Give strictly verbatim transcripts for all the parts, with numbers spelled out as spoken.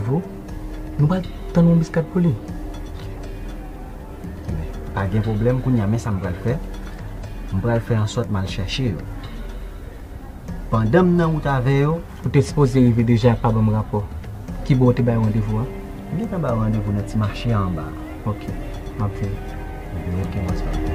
Vo, nou pral tann yon bis kat pou li. Pa gen pwoblèm, kounye a, men sa m pral fè. M pral fè ansòt m al chèche yo. Pandan m nan wout avè yo, ou te sipoze rive deja, pa ban m rapò. Kibò ou te bay randevou a? M gentan ba w randevou nan ti mache a anba a. Ok, m ap vini. Ebyen, ok, bòs pa.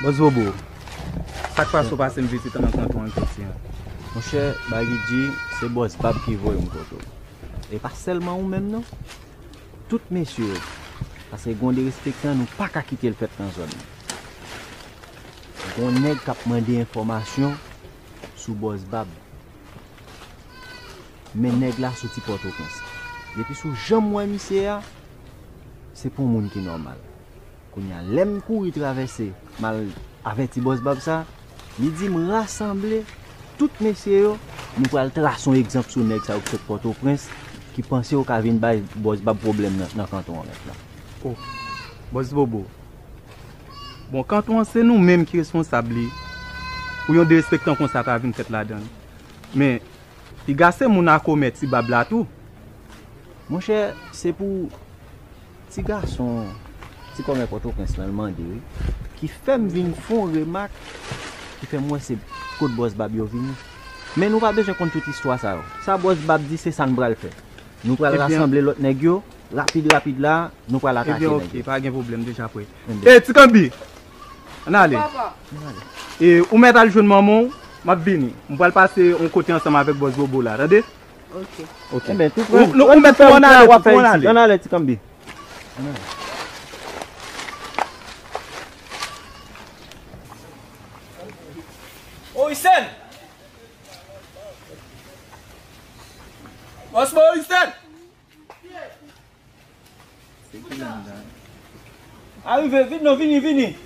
Bòs Bobo, sa k pase w pase m vizit nan kanton an jodi a? Monchè, bagay ki di, se bòs Bab ki voye m kote w. E pa sèlman ou menm non. Tout mesye yo. Paske gen yon derespektan nou pa ka kite l fèt nan zòn nan. Gen yon nèg k ap mande enfòmasyon sou bòs Bab. Men nèg la soti Pòtoprens. Depi si w janm wè misye a, se pa yon moun ki nòmal. Kounye a, lè m kouri travèse, m al avèti bòs Bab sa, li di m rasanble tout mesye yo, nou pral trase yon egzanp sou nèg sa yo ki sot Pòtoprens, ki panse yo ka vin bay bòs Bab pwoblèm nan, nan kanton an mèt la. O, bòs Bobo. Bon, kanton an se nou menm ki responsab li, pou yon derespektan konsa ta vin fèt ladan l. Men, piga se moun a komè ti Bab la tou. Monchè, se pou ti gason, ti kòmè Pòtoprens lan l mande, wi, ki fè m vin fè yon remak, ki fè m wè se kot bòs Bab yo vini. Men nou pa bezwen konn tout istwa sa yo. Sa bòs Bab di, se sa n pral fè. Nou pral rasanble lòt nèg yo, rapid, rapid la, nou pral atake nèg yo. Ebyen, ok, pa gen pwoblèm, deja prè. E, Ti Kanbi, ann ale. Papa. E, ou mèt al jwenn manman w, m ap vini. M pral pase yon kote ansanm avèk bòs Bobo la, tande? Ok. Ok. Enben, tou pran. Ou, ou mèt tou ann ale, tou pran ann ale. Ann ale, Ti Kanbi. Ann ale. Moricène! Bòs Moricène! Arive, vin non, vini, vini.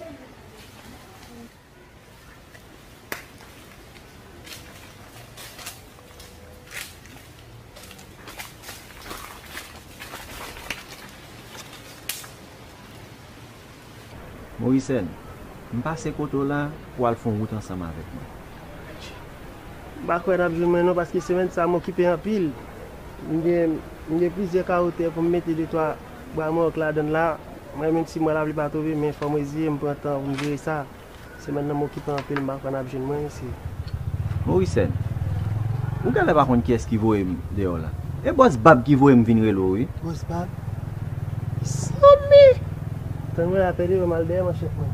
Moricène, m pase kote w la pou w al fè yon wout ansanm avèk mwen. M pa kwè n ap jwenn mwen non, paske semèn sa a m okipe anpil. M gen, m gen plizyè kawo tè pou m mete de twa bwa mawòk ladan l la. Mwen menm si m wè lapli pa tonbe, men fò m reziye m, pran tan pou m jere sa. Semèn nan m okipe anpil, m pa kwè n ap jwenn mwen isi. Moricène, ou genlè pa konn kiyès ki voye m deyò la. E bòs Bab ki voye m vin rele w, wi. Bòs Bab? Zanmi! Tann mwen la pèdi, m al dèyè manchèt mwen.